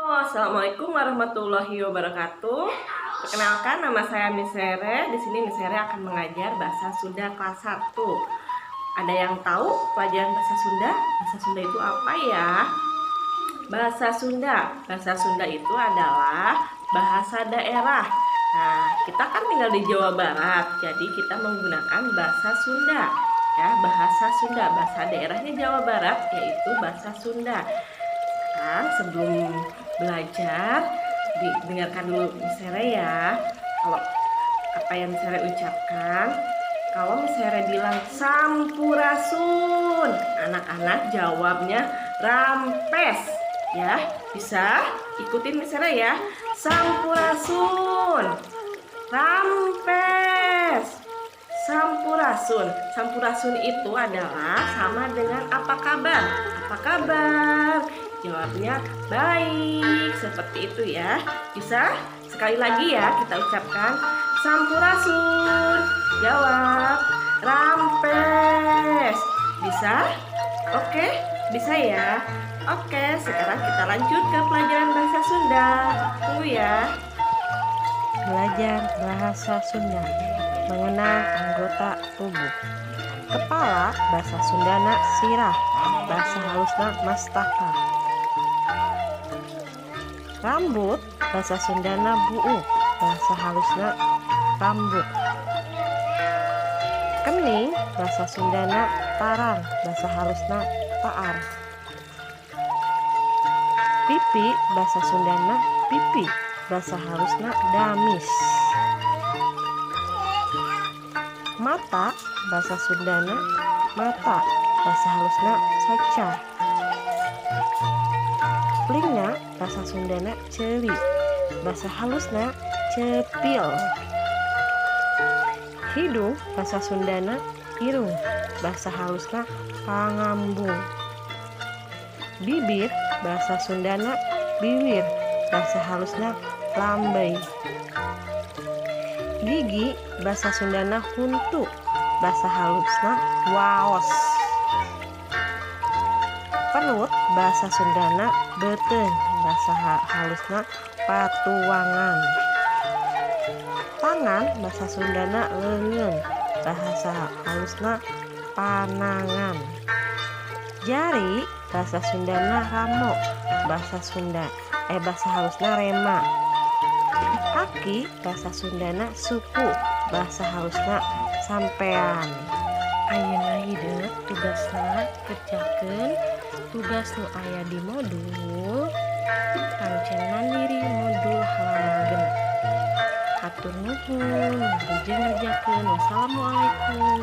Assalamualaikum warahmatullahi wabarakatuh. Perkenalkan, nama saya Miss Rere. Di sini Miss Rere akan mengajar bahasa Sunda kelas 1. Ada yang tahu pelajaran bahasa Sunda? Bahasa Sunda itu apa ya? Bahasa Sunda. Bahasa Sunda itu adalah bahasa daerah. Nah, kita kan tinggal di Jawa Barat, jadi kita menggunakan bahasa Sunda. Ya, bahasa Sunda, bahasa daerahnya Jawa Barat yaitu bahasa Sunda. Sekarang sebelum belajar, didengarkan dulu Miss Rere ya. Kalau apa yang Miss Rere ucapkan, kalau Miss Rere bilang "sampurasun", anak-anak jawabnya "rampes" ya. Bisa ikutin Miss Rere ya. Sampurasun. Rampes. Sampurasun. Sampurasun itu adalah sama dengan apa kabar? Apa kabar? Jawabnya baik. Seperti itu ya. Bisa? Sekali lagi ya kita ucapkan sampurasun. Jawab rampes. Bisa? Oke, bisa ya. Oke, sekarang kita lanjut ke pelajaran bahasa Sunda. Tunggu ya. Belajar bahasa Sunda. Mengenal anggota tubuh. Kepala, bahasa Sundana sirah, bahasa halusna mastaka. Rambut, bahasa Sundana buuk, bahasa halusna rambut. Kening, bahasa Sundana tarang, bahasa halusna taar. Pipi, bahasa Sundana pipi, bahasa halusna damis. Mata, bahasa Sundana mata, bahasa halusna soca. Telinga, bahasa Sundana ceuli, bahasa halusna cepil. Hidung, bahasa Sundana irung, bahasa halusna pangambung. Bibir, bahasa Sundana biwir, bahasa halusna lambey. Gigi, bahasa Sundana huntu, bahasa halusna waos. Perut, bahasa Sundana beuteung, bahasa halusna patuangan. Tangan, bahasa Sundana leungeun, bahasa halusna panangan. Jari, bahasa Sundana ramo, bahasa Sunda bahasa halusna rema. Kaki, bahasa Sundana suku, bahasa halusna sampean. Ayeuna hideung tugasna, kerjakeun tugas nu aya di modul Pancen Mandiri, modul halaman 6. Hatur nuhun, wilujeng ngerjakeun. Wassalamualaikum.